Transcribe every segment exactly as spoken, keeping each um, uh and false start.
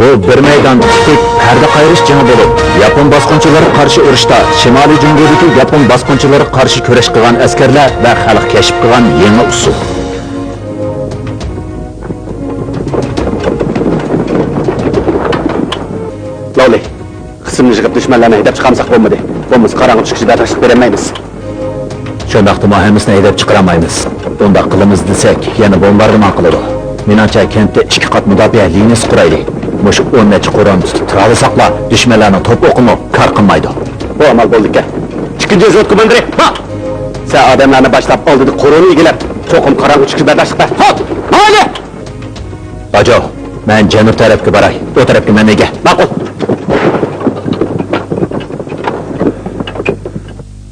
بۇ بىر مەيدان تىك پەردە قايرىش جېڭى بولۇپ، ياپون باسقۇنچىلىرىغا قارشى ئۇرۇشتا شىمالىي جۇڭگودىكى ياپون باسقۇنچىلىرىغا قارشى كۈرەش قىلغان ئەسكەرلەر ۋە خەلق كەشىپ قىلغان يېڭى ئۇسۇل. لاۋلى، قىسىمنى يىغىپ دۈشمەنلەرنى ھەيدەپ چىقارمىساق بولمىدى. بولمىسا قاراڭغۇ چۈشكىچە بەرداشلىق بېرەلمەيمىز. شۇنداقتىمۇ ھەممىسىنى ھەيدەپ چىقىرالمايمىز. ئۇنداق قىلىمىز دېسەك، يەنە بومباردىمان قىلىدۇ. مېنىڭچە، كەنتتە ئىككى قات مۇداپىئە لىنىيىسى قۇرايلى. مۇشۇ ئون نەچچە قورۇنى تۇتۇپ تۇرالىساقلا، دۈشمەنلەرنىڭ توپ ئوقىمۇ كار قىلمايدۇ. بۇ ئامال بولدىكەن. ئىككىنچى ۋوزۋود كوماندىرى، ھا! سەن ئادەملەرنى باشلاپ، ئالدىدا قورۇنى ئىگىلەپ، چوقۇم قاراڭغۇ چۈشكىچە بەرداشلىق بەر. ھوپ! مايلى! باجو، مەن جەنۇب تەرەپكە باراي. ئۇ تەرەپكە مەن ئىگە. ماقۇل.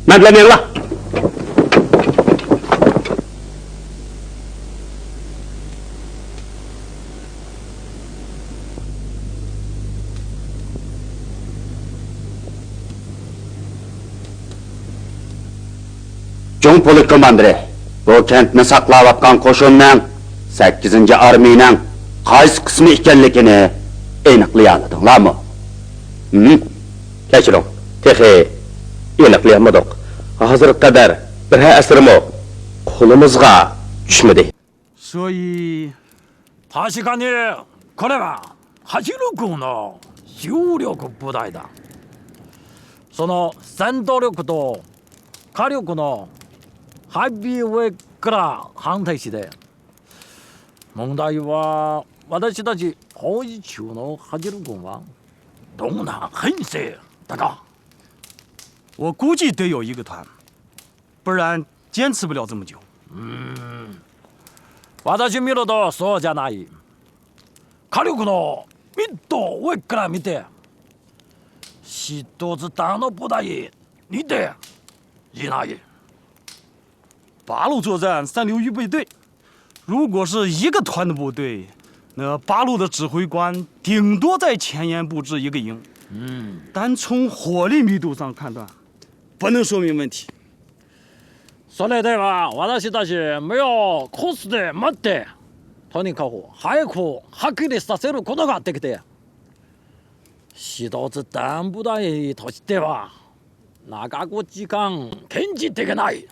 مەن بىلەن مېڭىڭلار. جۇڭ پولك كوماندىرى، بۇ كەنتنى ساقلاۋاتقان قوشۇننىڭ سەككىزىنچى ئارمىيىنىڭ قايسى قىسمى ئىكەنلىكىنى ئېنىقلىيالىدىڭلارمۇ؟ ھىم؟ كەچۈرۈڭ، تېخى ئېنىقلىيالمىدۇق. ھازىرغا قەدەر بىرەر ئەسىرىمۇ قولىمىزغا چۈشمىدى. 所以、確かに、これは、八路軍の主力部隊だ。その戦斗力と火力の配備をいくら反対して、問題は、私たち包囲中の八路軍は、どんな編成だか。我估计得有一个团。 不然坚持不了这么久。うーん。私見るとそうじゃない。火力の密度をいくら見て、一つ他の部隊にていない。八路作战三流预备队，如果是一个团的部队，那八路的指挥官顶多在前沿布置一个营。嗯。单从火力密度上判断，不能说明问题。 それでは私たち目を凝視して待って、とにかく早くはっきりさせることができて、一つ團部隊としては長く時間堅持できない。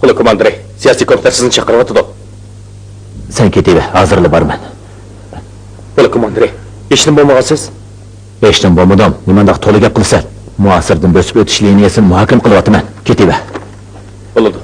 پولك كوماندىرى، سىياسىي كومىتېت سىزنى چاقىرىۋاتىدۇ. سەن كېتىۋەر، ھازىرلا بارىمەن. پولك كوماندىرى، ھېچنېمە بولمىغانسىز؟ ھېچنېمە بولمىدىم. نېمانداق تولا گەپ قىلىسەن؟ مۇھاسىرىدىن بۆسۈپ ئۆتۈش لىنىيەسىنى مۇھاكىمە قىلىۋاتىمەن. كېتىۋەر. بولىدۇ.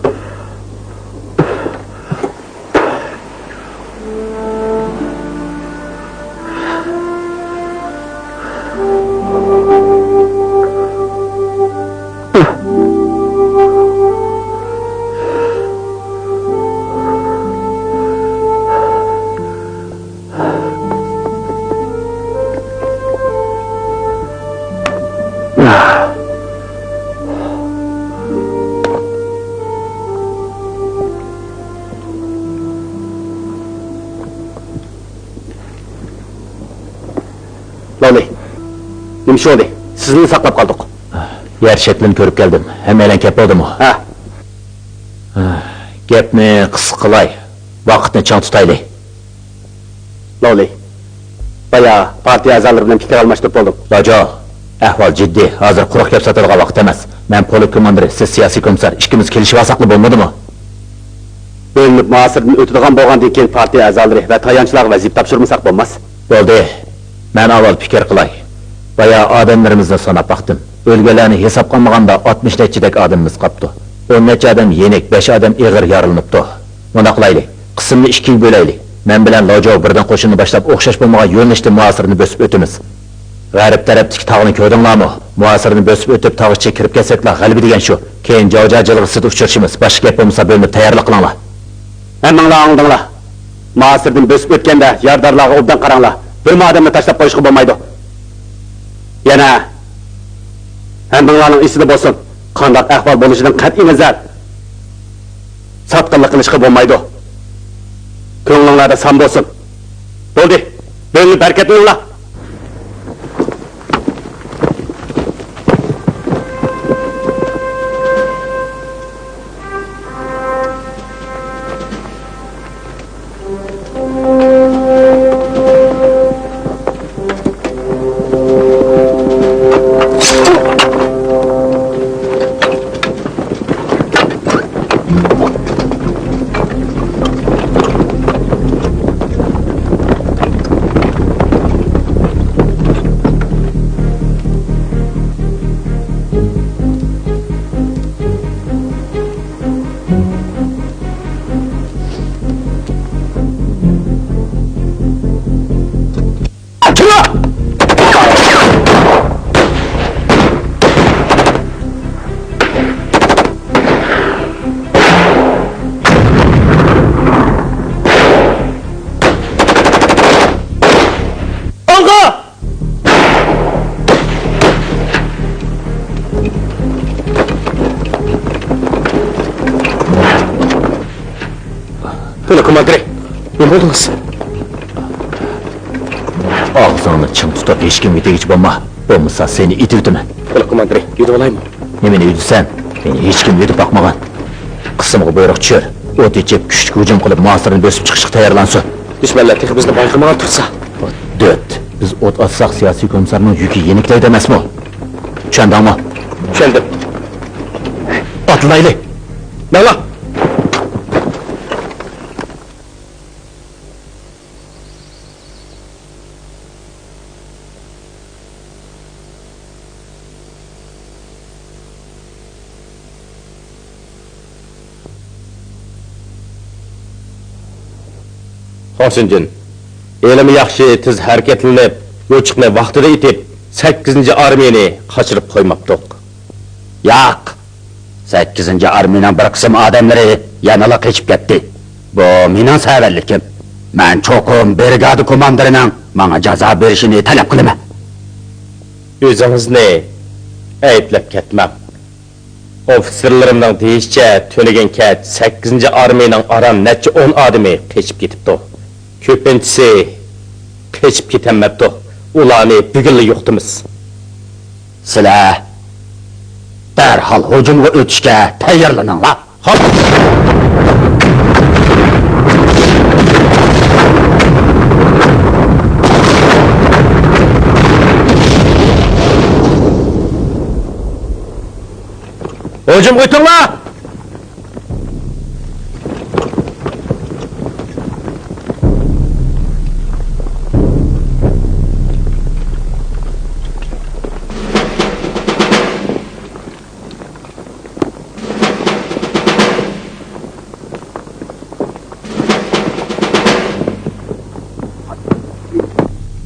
لاۋلى، نېمە ئىش بولدى؟ سىزنى ساقلاپ قالدۇق. يەر شەكلىنى كۆرۈپ كەلدىم. ھەممەيلەن كەپ بولدىمۇ؟ ھە. گەپنى قىسقا قىلاي. ۋاقىتنى چىڭ تۇتايلى. لاۋلى، بايا پارتىيە ئەزالىرى بىلەن پىكىر ئالماشتۇرۇپ بولدۇم. لاجو، ئەھۋال جىددىي. ھازىر قۇرۇق گەپ ساتىدىغان ۋاقىت ئەمەس. مەن پولك كوماندىرى، سىز سىياسىي كومىسسار، ئىككىمىز كېلىشىۋالساقلا بولمىدىمۇ؟ بۆلۈنۈپ مۇھاسىرىدىن ئۆتىدىغان بولغاندىن كېيىن پارتىيە ئەزالىرى ۋە تايانچلارغا ۋەزىپە تاپشۇرمىساق بولماس. بولدى. مەن ئاۋۋال پىكىر قىلاي. بايا ئادەملىرىمىزنى ساناپ باقتىم. ئۆلگەنلەرنى ھېسابقا ئالمىغاندا ئاتمىش نەچچىدەك ئادىمىمىز قاپتۇ. ئون نەچچە ئادەم يېنىك، بەش ئادەم ئېغىر يارىلىنىپتۇ. مۇنداق قىلايلى، قىسىمنى ئىككىگە بۆلەيلى. مەن بىلەن لاجاۋ بىردىن قوشۇننى باشلاپ ئوخشاش بولمىغان يۆنىلىشتە مۇھاسىرىنى بۆسۈپ ئۆتىمىز. غەرب تەرەپتىكى تاغنى كۆردۈڭلارمۇ؟ مۇھاسىرىنى بۆسۈپ ئۆتۈپ تاغ ئىچىگە كىرىپ كەتسەكلا غەلىبە دېگەن شۇ. كېيىن جاۋجا جىلغىسىدا ئۇچرىشىمىز. باشقا گەپ بولمىسا بۆلۈنۈپ تەييارلىق قىلىڭلار. ھەممىڭلار ئاڭلىدىڭلار. مۇھاسىردىن بۆسۈپ ئۆتكەندە يارىدارلارغا ئوبدان قاراڭلار. بىرمۇ ئادەمنى تاشلاپ قويۇشقا بولمايدۇ. يەنە ھەممىڭلارنىڭ ئېسىدە بولسۇن، قانداق ئەھۋال بولۇشىدىن قەتئىينەزەر، ساتقىنلىق قىلىشقا بولمايدۇ. كۆڭلۈڭلاردا سان بولسۇن. بولدى، بۆلۈنۈپ ھەرىكەتلىنىڭلار. پولك كوماندىرى، نېمە بولدىڭىز؟ ئاغزىڭنى چىڭ تۇتۇپ، ھېچكىمگە دېگۈچى بولما، بولمىسا سېنى ئېتىۋېتىمەن. پولك كوماندىرى، يۈدۈۋالايمۇ؟ نېمىنى يۈدىسەن؟ مېنى ھېچكىم يۈدۈپ باقمىغان. قىسىمغا بۇيرۇق چۈشۈر، ئوت ئېچىپ، كۈچلۈك ھۇجۇم قىلىپ، مۇھاسىرىنى بۆسۈپ چىقىشقا تەييارلانسۇن. دۈشمەنلەر تېخى بىزنى بايقىمىغان تۇرسا. دۆت، بىز ئوت ئاچساق، سىياسىي كومىسسارنىڭ يۈكى يېنىكلەيدۇ ئەمەسمۇ؟ چۈشەندىڭمۇ؟ چۈشەندىم. ئاتلىنايلى! ماڭا! خۇڭسىنجىن، ھېلىمۇ ياخشى تېز ھەرىكەتلىنىپ، يوچۇقنى ۋاقتىدا ئېتىپ، سەككىزىنچى ئارمىيەنى قاچۇرۇپ قويماپتۇق. ياق، سەككىزىنچى ئارمىيەنىڭ بىر قىسىم ئادەملىرى يەنىلا قېچىپ كەتتى. بۇ مېنىڭ سەۋەنلىكىم. مەن چوقۇم برىگادا كوماندىرىنىڭ ماڭا جازا بېرىشىنى تەلەپ قىلىمەن. ئۆزىڭىزنى ئەيىبلەپ كەتمەڭ. ئوفىتسېرلىرىمنىڭ دېيىشىچە، تۈنۈگۈن كەچ سەككىزىنچى ئارمىيەنىڭ ئاران نەچچە ئون ئادىمى قېچىپ كېتىپتۇ. كۆپىنچىسى قېچىپ كېتەلمەپتۇ. ئۇلارنى بۈگۈنلا يوقىتىمىز. سىلەر دەرھال ھۇجۇمغا ئۆتۈشكە تەييارلىنىڭلار. خوپ! ھۇجۇمغا ئۆتۈڭلار!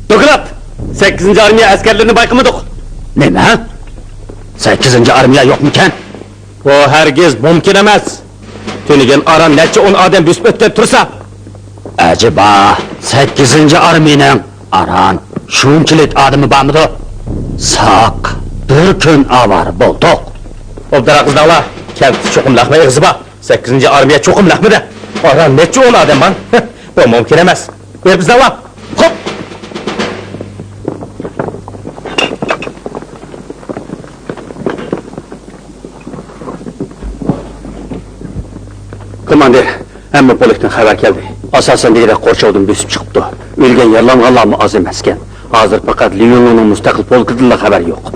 دوكلات! سەككىزىنچى ئارمىيە ئەسكەرلىرىنى بايقىمىدۇق. نېمە؟ سەككىزىنچى ئارمىيە يوقمىكەن؟ بۇ ھەرگىز مۇمكىن ئەمەس. تۈنۈگۈن ئاران نەچچە ئون ئادەم بۆسۈپ ئۆتكەن تۇرسا. ئەجەبا، سەككىزىنچى ئارمىيەنىڭ ئاران شۇنچىلىك ئادىمى بارمىدۇ؟ ساق بىر كۈن ئاۋارە بولدۇق. ئوبدانراق قىزداڭلار، كەنتتە چوقۇم لەقمە ئېغىزى بار. سەككىزىنچى ئارمىيە چوقۇم لەقمىدە. ئاران نەچچە ئون ئادەم بار. بۇ مۇمكىن ئەمەس. بېرىپ ئىزدەڭلار. خوپ! كوماندىر، ھەممە پولكتىن خەۋەر كەلدى. ئاساسەن دېگۈدەك قورشاۋدىن بۆسۈپ چىقىپتۇ. ئۆلگەن، يارىلانغانلارمۇ ئاز ئەمەسكەن. ھازىر پەقەت ليۇڭنىڭ مۇستەقىل پولكىدىنلا خەۋەر يوق.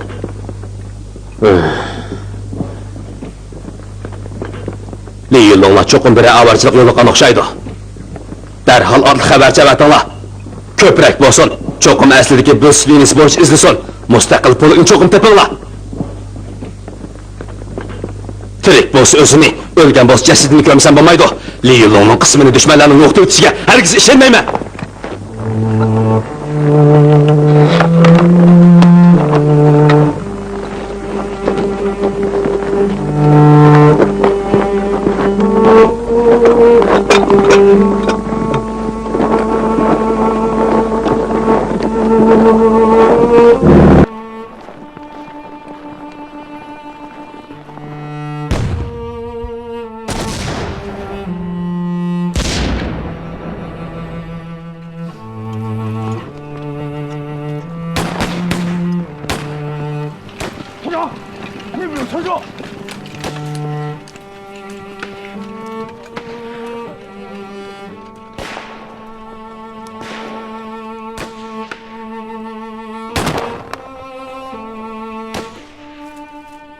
لى يۈنلۇڭلار چوقۇم بىرەر ئاۋارىچىلىق يوللۇققان ئوخشايدۇ. دەرھال ئارقا خەۋەرچى ئەۋەتىڭلار. كۆپرەك بولسۇن. چوقۇم ئەسلىدىكى بىلس لىنىيىسى بويىچە ئىزدىسۇن. مۇستەقىل پولكنى چوقۇم تېپىڭلار. تىرىك بولسا ئۆزىنى، ئۆلگەن بولسا جەسىتىنى كۆرمىسەم بولمايدۇ. لى يۈنلۇڭنىڭ قىسمىنى دۈشمەنلەرنىڭ نۇقتا ئېتىشىگە ھەرگىز ئىشەنمەيمەن. 团长，那边有枪声。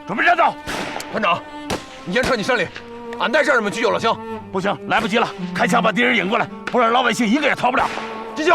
准备战斗。团长，你先撤，你先撤离，俺带战士们去救老乡。不行，来不及了，开枪把敌人引过来，不然老百姓一个也逃不了。进行。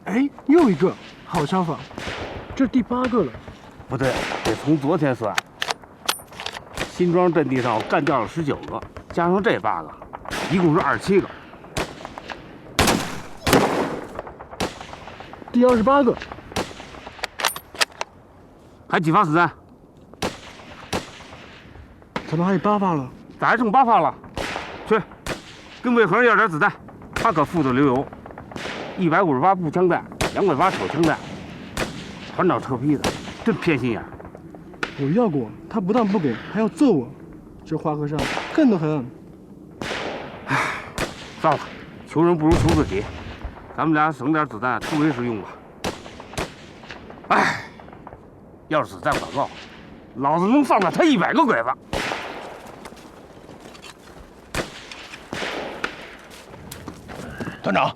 哎，又一个好枪法，这第八个了。不对，得从昨天算。新庄阵地上干掉了十九个，加上这八个，一共是二十七个。第二十八个。还几发子弹？ 怎么还有八发了？咋还剩八发了？去，跟魏恒要点子弹，他可负责留油。一百五十发步枪弹，两百发手枪弹。团长特批的，真偏心眼儿。我要过，他不但不给，还要揍我。这花和尚恨得很。唉，算了，求人不如求自己。咱们俩省点子弹，自卫时用吧。唉。 要是子弹管够，老子能放倒他一百个鬼子。团长，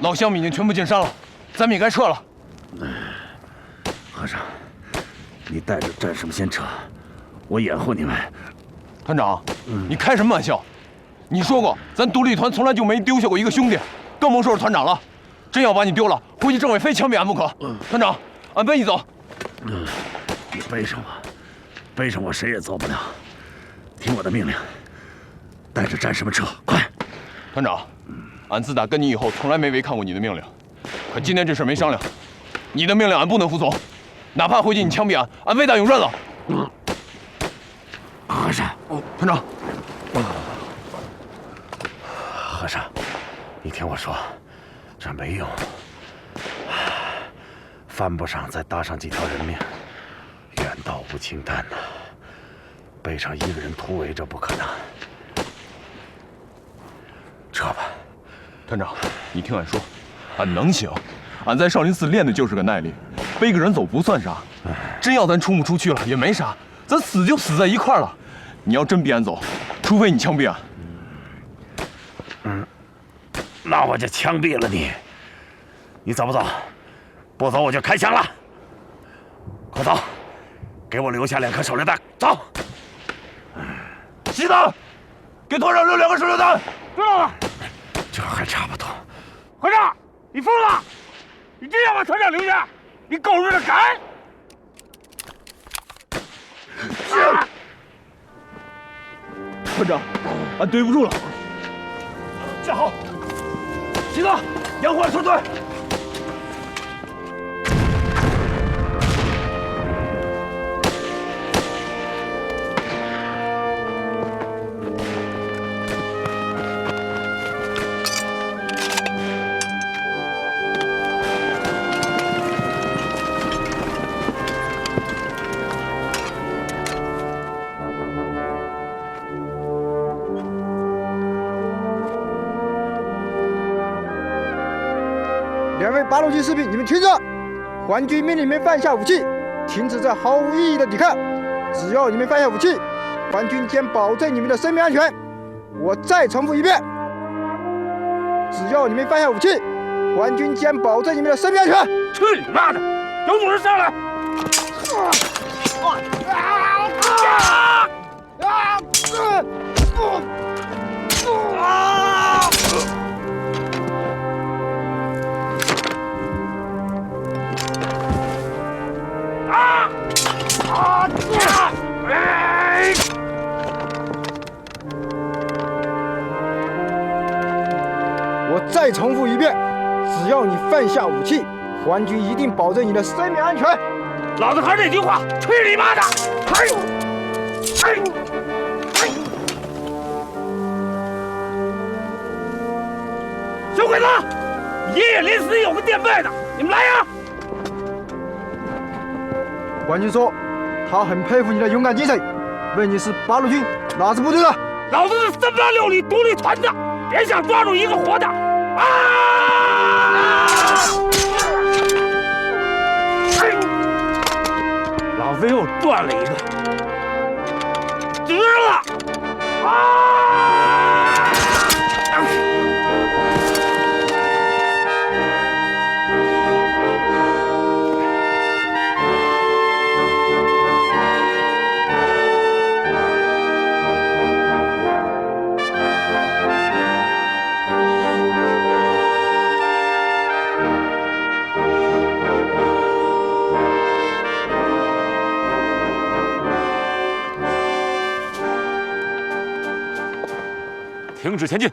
老乡们已经全部进山了，咱们也该撤了。和尚，你带着战士们先撤，我掩护你们。团长，你开什么玩笑？你说过，咱独立团从来就没丢下过一个兄弟，更甭说是团长了。真要把你丢了，回去政委非枪毙俺不可。团长，俺背你走。 你背上我，背上我谁也走不了。听我的命令，带着战士们撤，快！团长，俺自打跟你以后，从来没违抗过你的命令。可今天这事没商量，你的命令俺不能服从，哪怕回去你枪毙俺，俺为大勇战死。和尚，团长，和尚，你听我说，这没用。 犯不上再搭上几条人命，远道无情弹呐，背上一个人突围这不可能。撤吧。团长，你听俺说，俺能行，俺在少林寺练的就是个耐力，背个人走不算啥，真要咱冲不出去了也没啥，咱死就死在一块儿了。你要真逼俺走，除非你枪毙俺。嗯，那我就枪毙了你。 你走不走？不走我就开枪了。快走，给我留下两颗手榴弹，走。西藏，给团长留两个手榴弹。知道了。这还差不多。团长，你疯了？你真要把团长留下？你狗日的敢！ 团长，俺对不住了。站好，集合，掩护俺撤退。两位八路军士兵，你们听着，皇军命令你们放下武器，停止这毫无意义的抵抗。只要你们放下武器，皇军将保证你们的生命安全。我再重复一遍，只要你们放下武器，皇军将保证你们的生命安全。去你妈的！有种人上来！我再重复一遍，只要你放下武器，皇军一定保证你的生命安全。老子还是那句话，去你妈的！嘿，嘿，嘿。小鬼子，爷爷临死有个电报的，你们来呀！ 皇军说，他很佩服你的勇敢精神，问你是八路军哪支部队的？老子是三八六旅独立团的，别想抓住一个活的！啊！老子又断了一个，值了！ 停止前进。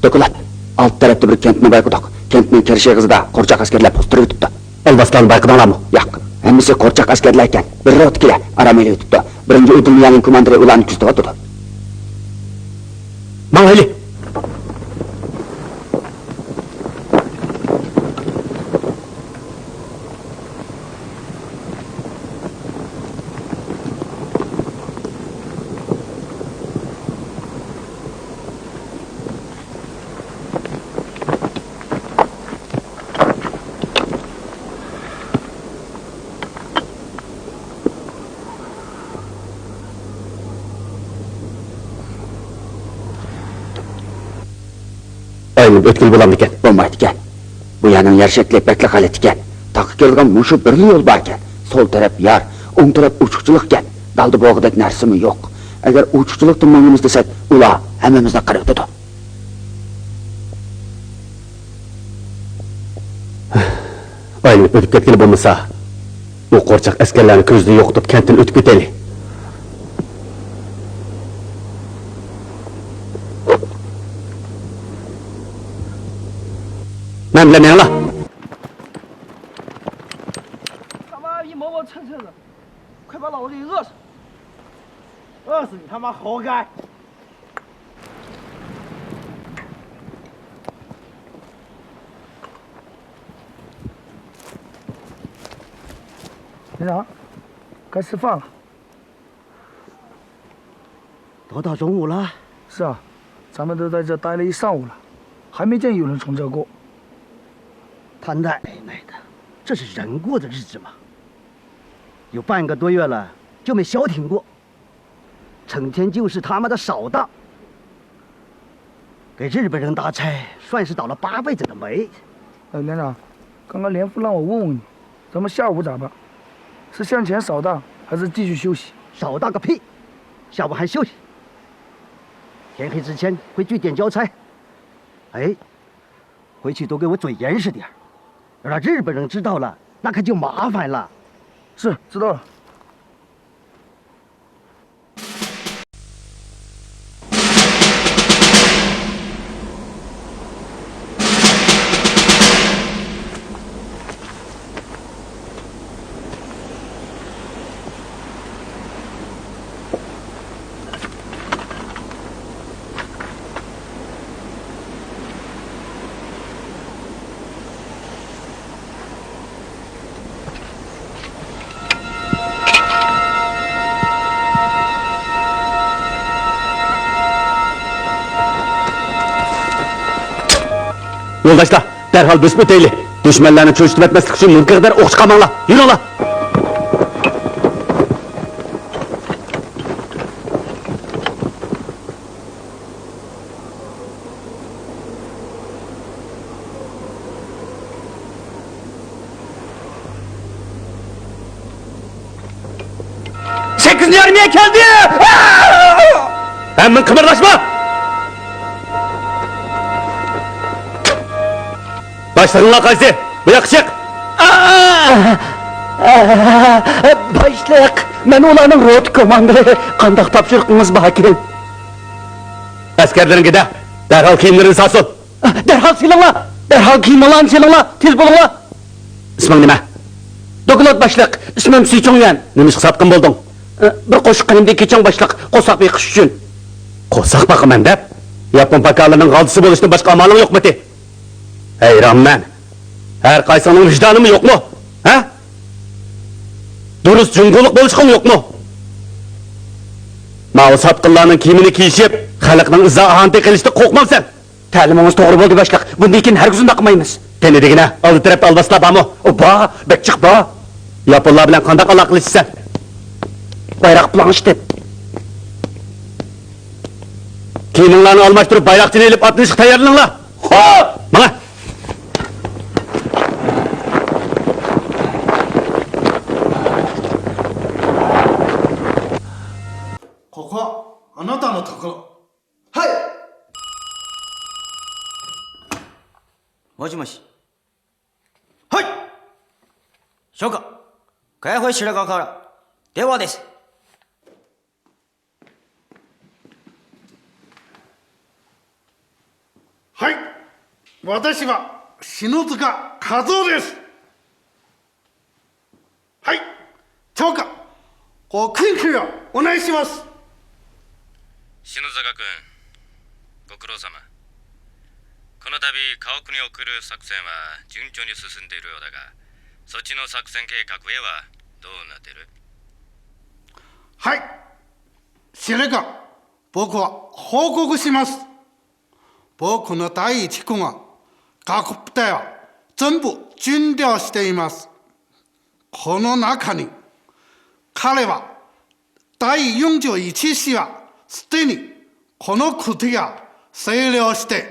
دوكلات. ئالدى تەرەپتە بىر كەنتنى بايقىدۇق. كەنتنىڭ كىرىش ئېغىزىدا قورچاق ئەسكەرلەر پوستىرى ئېتىپتۇ. ئالۋاستىلارنى بايقىدىڭلارمۇ؟ ياق، ھەممىسى قورچاق ئەسكەرلەر ئىكەن. بىر روتىكىلەر ئارام ئېلىۋېتىپتۇ. بىرىنچى ئۇدۇلمىيەنىڭ كوماندىرى ئۇلارنى كۆزىتىۋاتىدۇ. ماڭايلى! ئايلىنىپ ئۆتكىلى بولامدىكەن؟ بولمايدىكەن. بۇ يەرنىڭ يەر شەكلى بەكلا غەلىتىكەن. تاغقا كېلىدىغان مۇشۇ بىرلا يول باركەن. سول تەرەپ يار، ئوڭ تەرەپ ئوچۇقچىلىقكەن. دالدا بولغۇدەك نەرسىمۇ يوق. ئەگەر ئوچۇقچىلىقتىن ماڭىمىز دېسەك، ئۇلار ھەممىمىزنى قىرىۋېتىدۇ. ئايلىنىپ ئۆتۈپ كەتكىلى بولمىسا، بۇ قورچاق ئەسكەرلەرنى كۆزدىن يوقىتىپ، كەنتتىن ئۆتۈپ كېتەيلى. مەن بىلەن مېڭىڭلار. 他妈一毛毛秤秤的，快把老子给饿死！饿死你他妈活该！ 连长，该吃饭了。都到中午了。是啊，咱们都在这待了一上午了，还没见有人从这过。他奶奶的，这是人过的日子吗？有半个多月了，就没消停过。 成天就是他妈的扫荡，给日本人打差算是倒了八辈子的霉。哎，连长，刚刚连副让我问问你，咱们下午咋办？是向前扫荡，还是继续休息？扫荡个屁！下午还休息？天黑之前回据点交差。哎，回去都给我嘴严实点儿，让日本人知道了，那可就麻烦了。是，知道了。يولداشلار، دەرھال بۆسۈپ ئۆتەيلى. دۈشمەنلەرنى چۆچۈتۈۋەتمەسلىك ئۈچۈن مۇمكىن قەدەر ئوق چىقارماڭلار. يۈرۈڭلار! سەككىزىنچى ئارمىيە كەلدى! ھەممىڭ قىمىرلاشما! باشلىقىڭلار قايسى؟ بۇ ياققا چىق! باشلىق، مەن ئۇلارنىڭ روتا كوماندىرى. قانداق تاپشۇرۇقىڭىز باركىن؟ ئەسكەرلىرىڭگە دە، دەرھال كىيىملىرىنى سالسۇن. دەرھال سېلىڭلار! دەرھال كىيىمىڭلارنى سېلىڭلار! تېز بولۇڭلار! ئىسمىڭ نېمە؟ دوكلات باشلىق، ئىسمىم سى چۇڭيۈەن. نېمىشقا ساتقىن بولدۇڭ؟ بىر قوشۇق قېنىمدىن كېچىڭ باشلىق، قورساق بېقىش ئۈچۈن. قورساق باقىمەن دەپ؟ ياپون پاكارلىرىنىڭ غالتىسى بولۇشتىن باشقا ئامالىڭ يوقمىتى؟ ھەيرانمەن. ھەر قايسىڭنىڭ ۋىجدانىمۇ يوقمۇ؟ ھە؟ دۇرۇس جۇڭگولۇق بولۇشقۇڭ يوقمۇ؟ ماۋۇ ساتقىنلارنىڭ كىيىمىنى كىيىشىپ، خەلقنىڭ ئىزا-ئاھانىتىگە قېلىشتىن قورقمامسەن؟ تەلىمىڭىز توغرا بولدى، باشلىق. بۇندىن كېيىن ھەرگىز ئۇنداق قىلمايمىز. قېنى دېگىنە، ئالدى تەرەپتە ئالۋاستىلار بارمۇ؟ ئۇ بار، بەك جىق بار. ياپونلار بىلەن قانداق ئالاقىلىشىسەن؟ بايراق پىلاڭلىشىپ. كىيىمىڭلارنى ئالماشتۇرۇپ، بايراقچىنى ئېلىپ ئاتلىنىشقا تەييارلىنىڭلار. خوپ! ماڭا! ここはあなたのところ。はい。もしもし。はい。評価。解放白川から電話です。はい。私は篠塚和夫です。 はい。長官、ご研究をお願いします。篠坂君、ご苦労様。この度、河北に送る作戦は順調に進んでいるようだが、そっちの作戦計画へはどうなってる？はい。司令官、僕は報告します。僕の第一軍は、各部隊は全部占領しています。 この中に、彼は第四十一師はすでにこの国が占領して、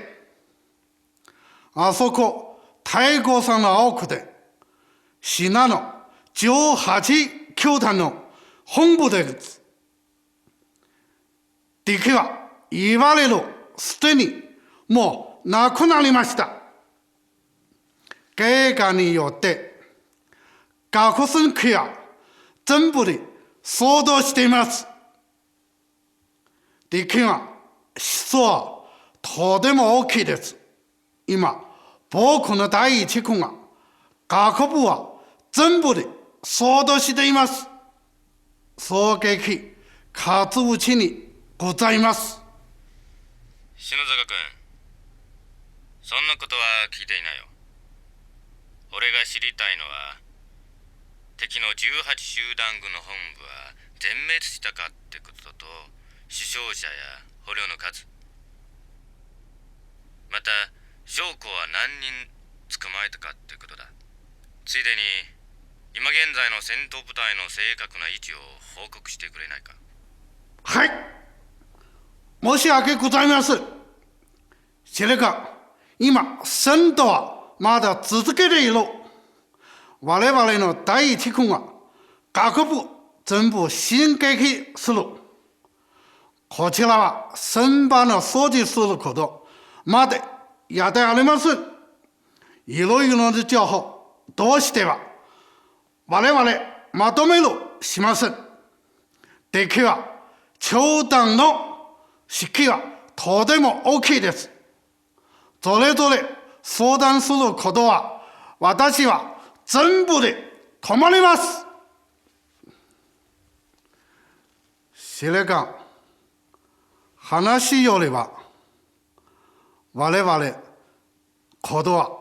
あそこ太閤山の奥で、信濃十八騎兵隊の本部です。 敵は今でもすでにもうなくなりました。計画によって、各村家は全部で相当しています。敵は失踪はとても大きいです。 今、僕の第一軍が、各部は全部で相当しています。そう激かつうちにございます。 俺が知りたいのは、敵の十八集団軍の本部は全滅したかってことと、死傷者や捕虜の数、また将校は何人捕まえたかってことだ。ついでに、今現在の戦闘部隊の正確な位置を報告してくれないか？ はい。申し訳ございません。司令官、今戦闘はまだ続けている。我々の第一軍は各部全部進撃する。こちらは先場の掃除することまでやってあります。いろいろな情報としては、我々まとめるしません。敵は長短の士気はとても大きいです。それぞれ相談することは、私は全部で困ります。司令官、話よりは、我々、ことは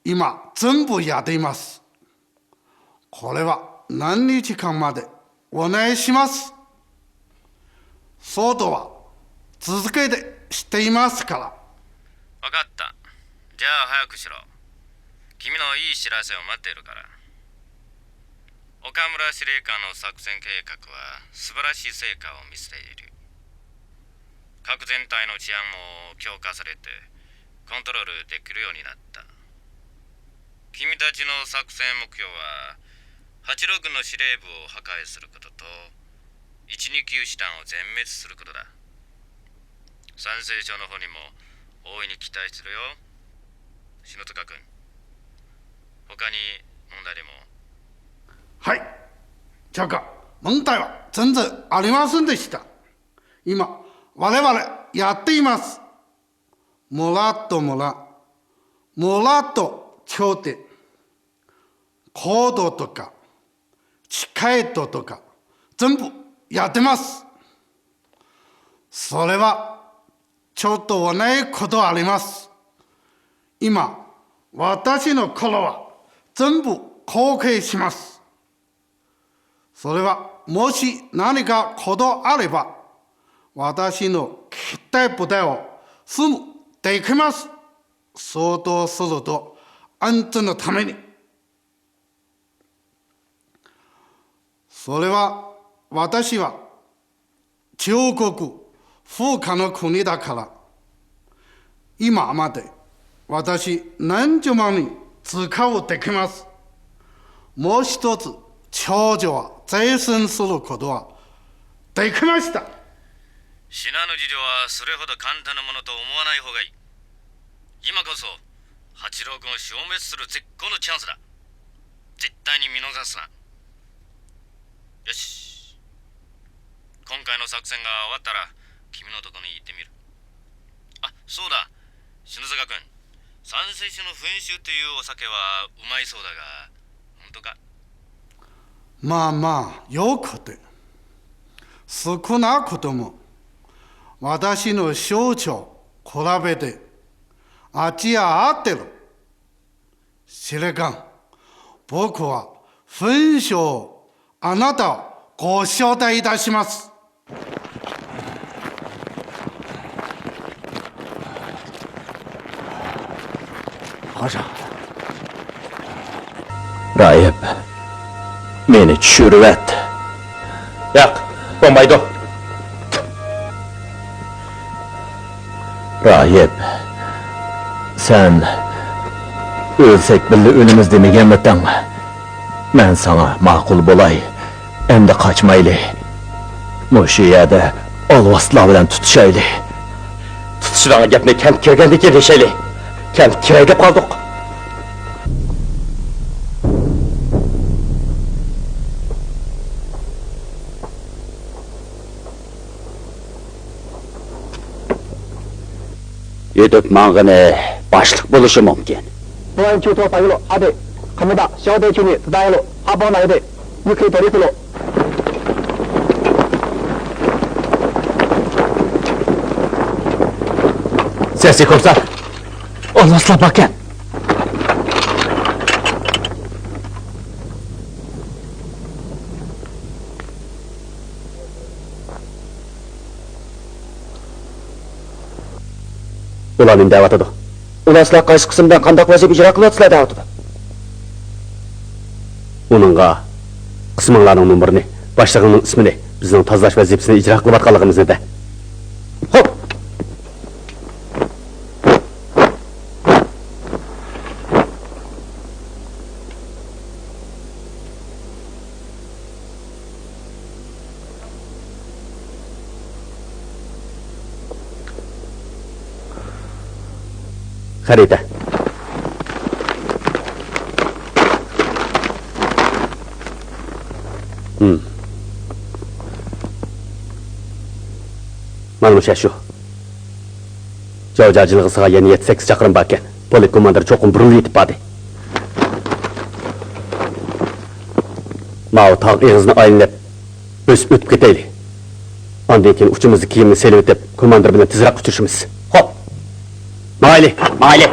今全部やっています。これは何日間までお願いします。そうとは続けてしていますから。分かった。じじゃあ早くしろ。君のいい知らせを待っているから。岡村司令官の作戦計画は素晴らしい成果を見せている。核全体の治安も強化されて、コントロールできるようになった。君たちの作戦目標は、八郎軍の司令部を破壊することと、一二級師団を全滅することだ。参政省の方にも大いに期待するよ、篠塚君。他に問題でも？はい、長官、問題は全然ありませんでした。今、我々やっています。村と村、村と町で、行動とか、チケットとか、全部やってます。それは、ちょっと同じことあります。今、私の頃は全部後悔します。それは、もし何かことあれば、私の聞きたい答えをすぐできます。そうとすると、安全のために。それは、私は中国風化の国だから、今まで私何十万人使うできます。もう一つ、長女は再選することはできました。信濃事情はそれほど簡単なものと思わない方がいい。今こそ八郎軍を消滅する絶好のチャンスだ。絶対に見逃すな。よし、今回の作戦が終わったら、君のとこに行ってみる。あ、そうだ、篠塚君、山水酒の噴酒というお酒はうまいそうだが、本当か？まあまあ、よくて。少なくとも、私の少女比べて、味は合ってる。司令官、僕は噴酒をあなたをご招待いたします。 راھىب، مېنى چۈشۈرۈۋەت. ياق، بولمايدۇ. راھىب، سەن ئۆلسەك بىللە ئۆلىمىز دېمىگەنمىتىڭ؟ مەن ساڭا ماقۇل بولاي. ئەمدى قاچمايلى. مۇشۇ يەردە ئالۋاستىلار بىلەن تۇتۇشايلى. تۇتۇشىدىغان گەپنى كەنت كىرگەندىن كېيىن دېيىشەيلى. كەنت كىرەي دەپ قالدۇق. يۈدۈپ ماڭغىنى باشلىق بولۇشى مۇمكىن. 不安中途保有了二队，看不到小队群里子弹一路，阿宝那一队，你可以脱离死路。 سەسى كومسار، ئالۋاستىلار باركەن. ئۇلار نېمە دەۋاتىدۇ؟ ئۇلار سىلەر قايسى قىسىمدا قانداق ۋەزىپە ئىجرا قىلىۋاتىسىلەر دەۋاتىدۇ. ئۇنىڭغا قىسمىڭلارنىڭ نومۇرىنى، باشلىقىڭنىڭ ئىسمىنى، بىزنىڭ تازىلاش ۋەزىپىسىنى ئىجرا قىلىۋاتقانلىقىمىزنى دە. خوپ! خەرىتە. ھىم. مانا مۇشۇ شۇ. جاۋجا جىلغىسىغا يەنە يەتتە سەككىز چاقىرىم باركەن. پولك كوماندىرى چوقۇم بۇرۇنلا يېتىپ باردى. ماۋۇ تاغ ئېغىزىنى ئايلىنىپ، بۆسۈپ ئۆتۈپ كېتەيلى. ئاندىن كېيىن ئۇچىمىزدا كىيىمنى سېلىۋېتىپ، كوماندىر بىلەن تېزرەك ئۇچرىشىمىز. خوپ. ماڭايلى. ماڭايلى.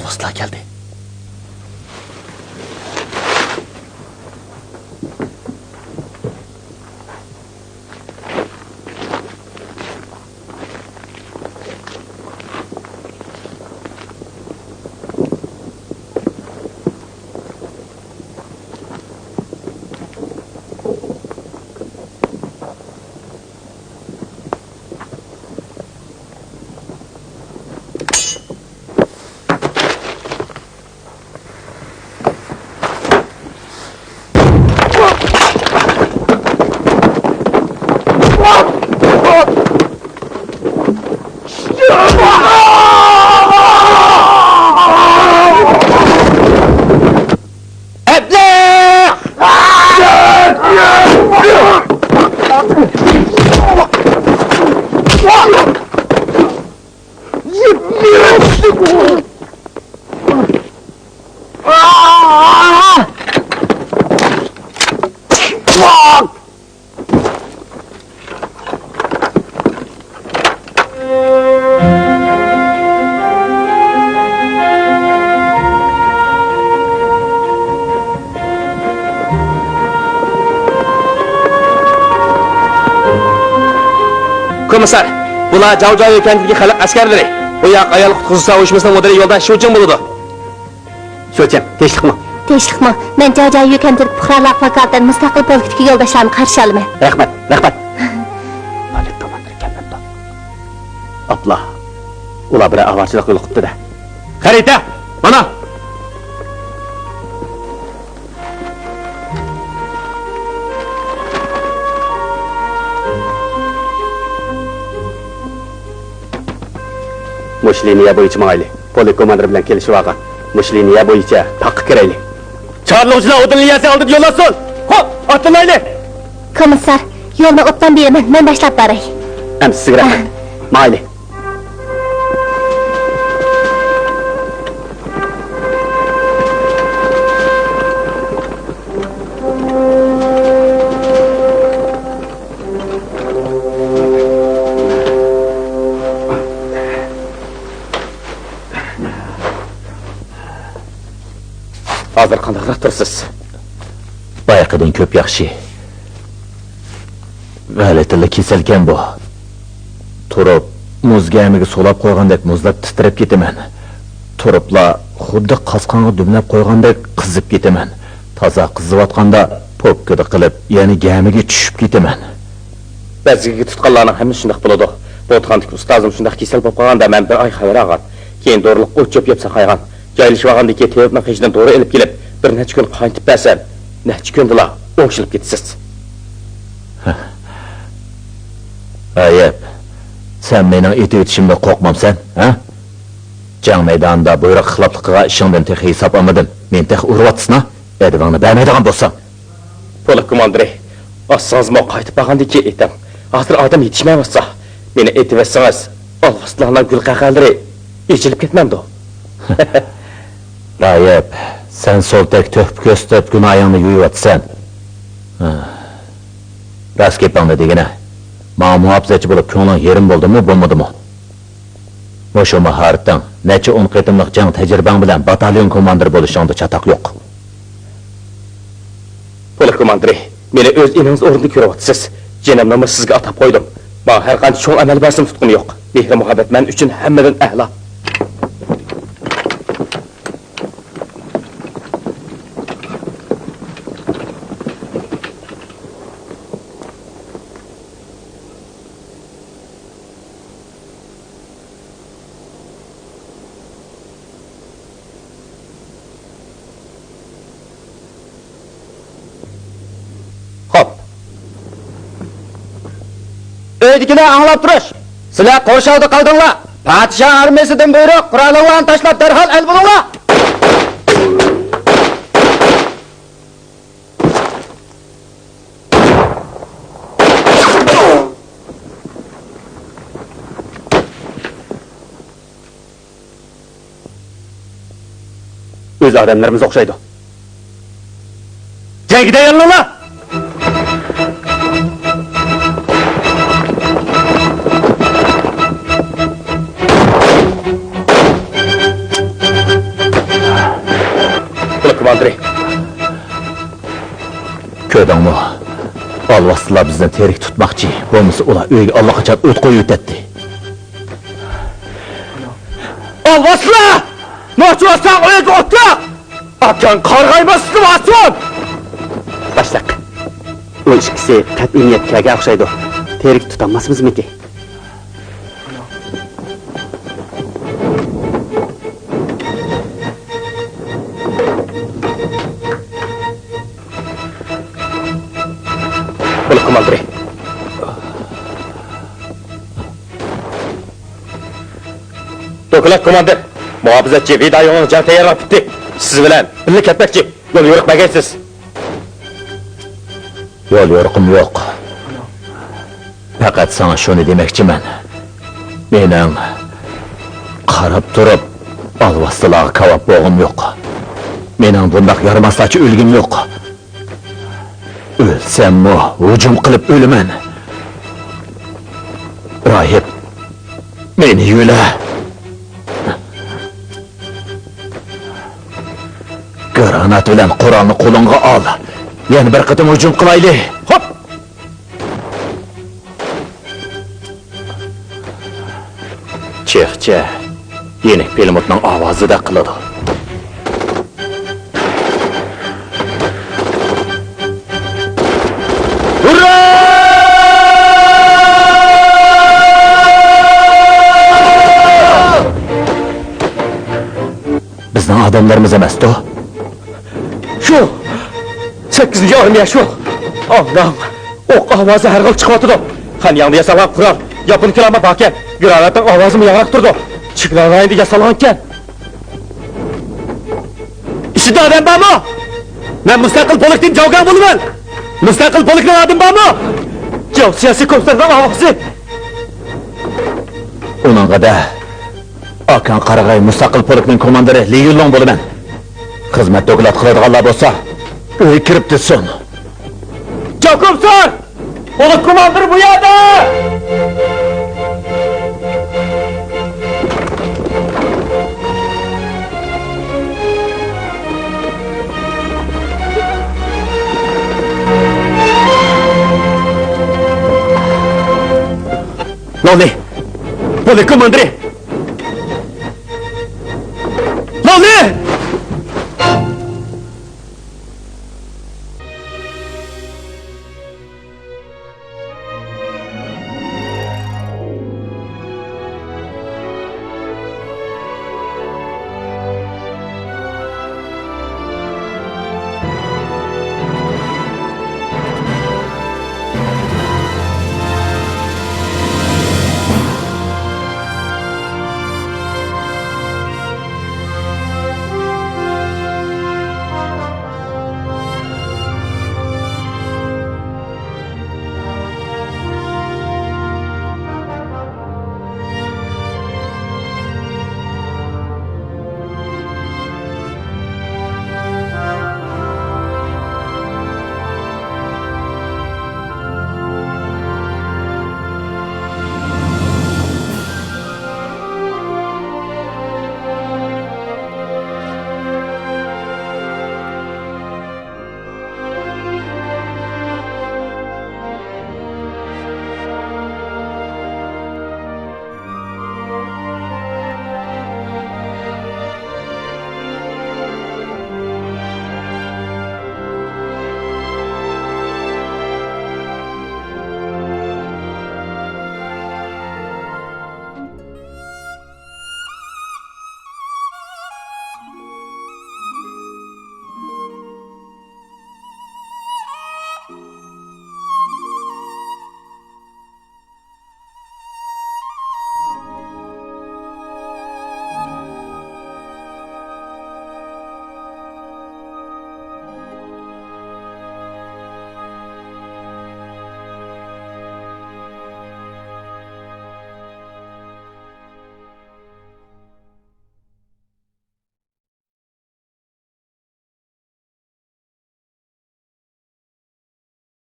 قىزلار كەلدى. كومىسسار، بۇلار جاۋجاۋيۈ كەنتىدىكى خەلق ئەسكەرلىرى. بۇ ياق ئايال قۇتقۇزۇش ئۇيۇشمىسىنىڭ مۇدىرى يولداش شۇچىڭ بولىدۇ. شۇچىڭ، تىنچلىقمۇ؟ تىنچلىقمۇ؟ مەن جاۋجاۋيۈ كەنتىدىكى پۇقرالارغا ۋاكالىتەن مۇستەقىل پولكىدىكى يولداشلارنى قارشى ئالىمەن. رەھمەت، رەھمەت. پولك كوماندىرى كەلمەپتۇ. ئاپلا، ئۇلار بىرەر ئاۋارىچىلىققا يولۇقۇپتۇ-دە. خەرىتە، مانا! مۇشۇ لىنىيە بويىچە ماڭايلى. پولك كوماندىرى بىلەن كېلىشىۋالغان. مۇشۇ لىنىيە بويىچە تاغقا كىرەيلى. چارلىغۇچىلار ئوتتۇرا لىنىيەسى ئالدىدا يول ئالسۇن! خوپ، ئاتلىنايلى! كومىسسار، يولنى ئوبدان بىلىمەن، مەن باشلاپ باراي. ئەمدى سىزگە رەھمەت. ماڭايلى. ھازىر قانداقراق تۇرىسىز؟ بايىقىدىن كۆپ ياخشى. غەلىتىلا كېسەلكەن بۇ. تۇرۇپ، مۇز گەمىگە سولاپ قويغاندەك مۇزلاپ تىترەپ كېتىمەن. تۇرۇپلا خۇددى قاسقانغا دۈملەپ قويغاندەك قىزىپ كېتىمەن. تازا قىزىۋاتقاندا پوپكىدا قىلىپ، يەنە گەمىگە چۈشۈپ كېتىمەن. بەزگىگە تۇتقانلارنىڭ ھەممىسى شۇنداق بولىدۇ. بۇتخانىدىكى ئۇستازىم شۇنداق كېسەل بولۇپ قالغاندا، مەن بىر ئاي خەۋەر ئالغان. كېيىن دورىلىق ئوت-چۆپ يەپ ساقايغان. جايلىشىۋالغاندىن كېيىن تېۋىپنىڭ قېشىدىن دورا ئېلىپ كېلىپ، بىر نەچچە كۈن قاينىتىپ بەرسەم، نەچچە كۈندىلا ئوڭشىلىپ كېتىسىز. ھەييەپ، سەن مېنىڭ ئېتىۋېتىشىمدىن قورقمامسەن، ھە؟ جەڭ مەيدانىدا بۇيرۇق خىلاپلىقىغا ئىشىڭدىن تېخى ھېساب ئالمىدىم. مېنى تېخى ئۇرۇۋاتىسىنا؟ ئەدىۋىڭنى بەرمەيدىغان بولساڭ. پولك كوماندىرى، ئاسسىڭىزمۇ قايتىپ بارغاندىن كېيىن ئېتىڭ. ھازىر ئادەم يېتىشمەيۋاتسا، مېنى ئېتىۋەتسىڭىز، ئالۋاستىلارنىڭ گۈل قەقەلىرى ئېچىلىپ كەتمەمدۇ؟ رايىپ، سەن سولتەك تۆھپە كۆرسىتىپ گۇناھىڭنى يۇيۇۋاتىسەن. راست گېپىڭنى دېگىنە، ماڭا مۇھاپىزەتچى بولۇپ كۆڭلۈڭ يېرىم بولدىمۇ، بولمىدىمۇ؟ مۇشۇ ماھارىتىڭ، نەچچە ئون قېتىملىق جەڭ تەجرىبەڭ بىلەن باتاليون كوماندىرى بولۇشۇڭدا چاتاق يوق. پولك كوماندىرى، مېنى ئۆز ئىنىڭىز ئورنىدا كۆرۈۋاتىسىز. جېنىمنىمۇ سىزگە ئاتاپ قويدۇم. ماڭا ھەرقانچە چوڭ ئەمەل بەرسىمۇ تۇتقۇم يوق. مېھرى-مۇھەببەت مەن ئۈچۈن ھەممىدىن ئەلا. خوپ. ئۆيدىكىلەر ئاڭلاپ تۇرۇش! سىلەر قورشاۋدا قالدىڭلار! پادىشاھ ئارمىيىسىدىن بۇيرۇق، قورالىڭلارنى تاشلاپ دەرھال ئەل بولۇڭلار! ئۆز ئادەملىرىمىز ئوخشايدۇ. جەڭگە تەييارلىنىڭلار! كۆردۈڭمۇ؟ ئالۋاستىلار بىزنى تىرىك تۇتماقچى، بولمىسا ئۇلار ئۆيگە ئاللىقاچان ئوت قويۇۋېتەتتى. ئالۋاستىلار! نوچى بولساڭ ئۆيگە ئوتلا! ئاكاڭ قارىغايمۇ ئىسلىۋاتسۇن! باشلىق، ئۇ ئىككىسى قەتئىي نىيەتكە كەلگەن ئوخشايدۇ. تىرىك تۇتالماسمىزمىكى؟ بولۇپ، كوماندىر. دوكلات، كوماندىر. مۇھاپىزەتچى ۋىدايوڭنىڭ جەڭ تەييارلىقى پۈتتى. سىز بىلەن بىللە كەتمەكچى. يول يورۇق بەرگەيسىز. يول يورۇقۇم يوق. پەقەت ساڭا شۇنى دېمەكچىمەن. مېنىڭ قاراپ تۇرۇپ ئالۋاستىلارغا كاۋاپ بولغۇم يوق. مېنىڭ بۇنداق يارىماسلارچە ئۆلگۈم يوق. ئۆلسەممۇ ھۇجۇم قىلىپ ئۆلىمەن. راھىب، مېنى يۆلە. گرانات بىلەن قورالنى قولۇڭغا ئال. يەنە بىر قېتىم ھۇجۇم قىلايلى. خوپ! چېخچە يېنىك پىلىموتنىڭ ئاۋازىدەك قىلىدۇ. ھۇررا! بىزنىڭ ئادەملىرىمىز ئەمەستۇ؟ شۇ! سەككىزىنچى ئارمىيە شۇ! ئاڭ، ئوق ئاۋازى ھەر خىل چىقىۋاتىدۇ. خەنياڭدا ياسالغان قورال، ياپون كىلامى باركەن. گراناتنىڭ ئاۋازىمۇ ياڭراپ تۇرىدۇ. چېگرا رايونىدا ياسالغانكەن. ئىچىدە ئادەم بارمۇ؟ مەن مۇستەقىل پولكتىن جاۋگاڭ بولىمەن. مۇستەقىل پولكنىڭ ئادىمى بارمۇ؟ جاۋ سىياسىي كومىسسارنىڭ ئاۋازى. ئۇنىڭغا دە. ئاكاڭ قارىغاي مۇستەقىل پولكنىڭ كوماندىرى لى يۈنلۇڭ بولىمەن. خىزمەت دوكلات قىلىدىغانلار بولسا، ئۆيگە كىرىپ تۇرسۇن. جاكوبسون! پولك كوماندىرى بۇ يەردە! لوڭلى! پولك كوماندىرى!